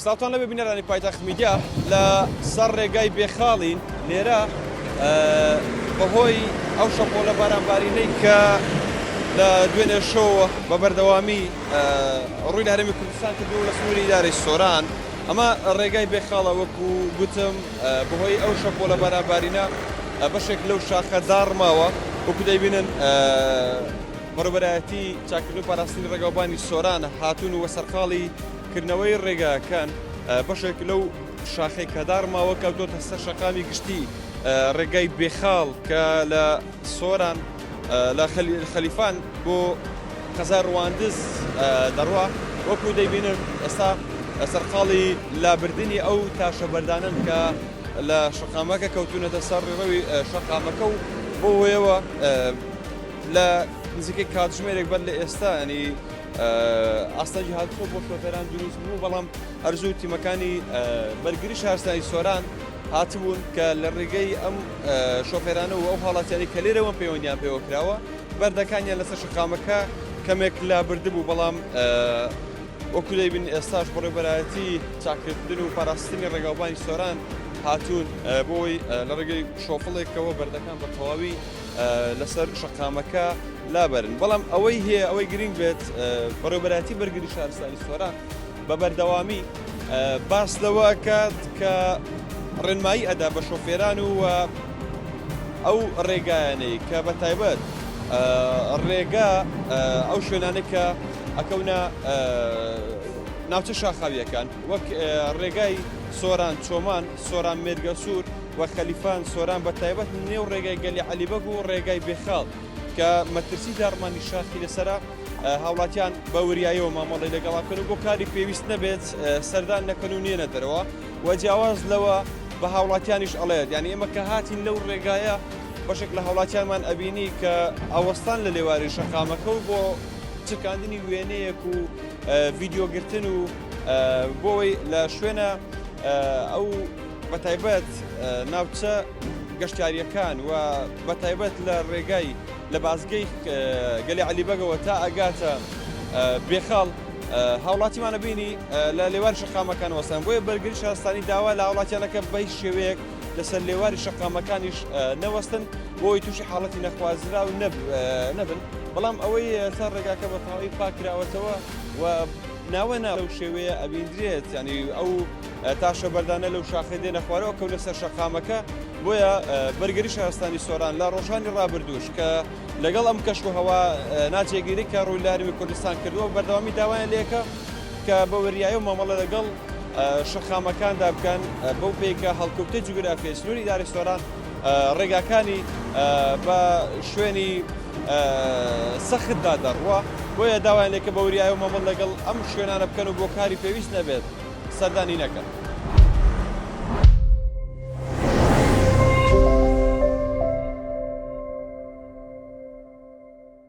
سڵاوتان لەبێ بینەرانی پایتەخت میدیا لە سەر ڕێگای بێخاڵین لێرە بەهۆی ئەو شەپۆلە بارانبارینەی کە لە دوێنێ شەوە بە بەردەوامی ڕووی لە هەرێمی کوردستان کردو لە سنووری ئیدارەی سۆران ئەمە ڕێگای بێخاڵە وەکو گوتم بەهۆی ئەو شەپۆلە بارانبارینە بەشێک لەو شاخە داڕماوە وەکو دەیبینن بەڕێوەبەرایەتی چاکردن و پاراستنی ڕێگاوبانی سۆران هاتوون و سەرقاڵی کردنەوەی ڕێگاکان بەشێک لەو شاخەی کە داڕماوە کەوتۆتە سەر شەقامی گشتی ڕێگای بێخاڵ کە لە سۆران لە خەلیفان بۆ قەزای ڕواندز دەڕوا وەکو دەیبینن ئێستا سەرقاڵی لابردنی ئەو تاشە بەردانن کە لە شەقامەکە کەوتونەتە سەر ڕێڕەوی شەقامەکە و بۆ هۆیەوە لە نزیکەی کاتژمێرێک بەر لە ئێستا ینی ئاستەنگی هاتوچۆ بۆ شۆفێران دروست بوو، بەڵام هەرزوو تیمەکانی بەرگری شارستانی سۆران هاتبوون کە لە ڕێگەی ئەم شۆفێرانە و ئەو هاوڵاتیانی کە لێرەوە پەیوەندیان پێوە کراوە بەردەکانیان لەسەر شەقامەکە کەمێک لابردبوو، بەڵام وەکو دەیبین ئێستاش بەڕێوەبەرایەتی چاککردن و پاراستنی ڕێگاوبانی سۆران هاتوون بۆی لە ڕێگەی شۆفڵێکەوە بەردەکان بە تەواوی لەسەر شەقامەکە لابەرن، بەڵام ئەوەی هەیە ئەوەی گرنگ بێت بەڕێوەبەرایەتی بەرگری شارستانی سۆران بە بەردەوامی باس لەوە کات کە ڕێنمایی ئەدا بە شۆفێران و ئەو ڕێگایانەی کە بە تایبەت ڕێگا ئەو شوێنانەی کە ئەکەونە ناوچە شاخاویەکان وەک ڕێگای سۆران چۆمان سۆران مێرگەسوور و خەلیفان سۆران بە تایبەت نێو ڕێگای گەلی عەلی بەگ و ڕێگای بێخاڵ کە مەترسی داڕمانی شاخی لەسەرە هاوڵاتیان بە وریاییەوە مامەڵەی لەگەڵا بکەن و بۆ کاری پێویست نەبێت سەردان نەکەن و نێنە دەرەوە و جیاواز لەوە بە هاوڵاتیانیش ئەڵێت یعنی ئێمە کە هاتین لەو ڕێگایە بەشێک لە هاوڵاتیانمان ئەبینی کە ئەوەستان لە لێواری شەقامەکە و بۆ چرکاندنی وێنەیەک و ڤیدیۆگرتن و بۆی لە شوێنە ئەو بەتایبەت ناوچە گەشتیارییەکان و بەتایبەت لە ڕێگای لە بازگەی گەلی عەلی بەگەوە تا ئەگاتە بێخاڵ هاوڵاتیمانە بینی لە لێواری شەقامەکان وەستان بۆیە بەرگری شارستانی داوا لە هاوڵاتیانەکە بە هیچ شێوەیەک لەسەر لێواری شەقامەکانیش نەوەستن بۆی تووشی حاڵەتی نەخوازراو نەبن بەڵام ئەوەی سەر ڕێگاکە بە تەواوی پاکراوەتەوە و ناوە نا لەو شێوەیە ئەبیندرێت ینی ئەو تاشە بەردانە لەو شاخەی دێنە خوارەوە کەونە سەر شەقامەکە، بۆیە بەرگری شارستانی سۆران لە ڕۆژانی ڕابردووش کە لەگەڵ ئەم کەش و هەوا ناجێگیری کە ڕووی لە هەرێمی کوردستان کردووە بەردەوامی داوایان لێکە کە بە وریایی و مامەڵە لەگەڵ شەقامەکاندا بکەن بەو پێی کە هەڵکەوتەی جوگرافیای سنووری ئیدارەی سۆران ڕێگاکانی بە شوێنی سەختدا دەڕوا بۆیە داوایان لێکە بە وریایی و مامەڵ لەگەڵ ئەم شوێنانە بکەن و بۆ کاری پێویست نەبێت سەردانی نەکەن.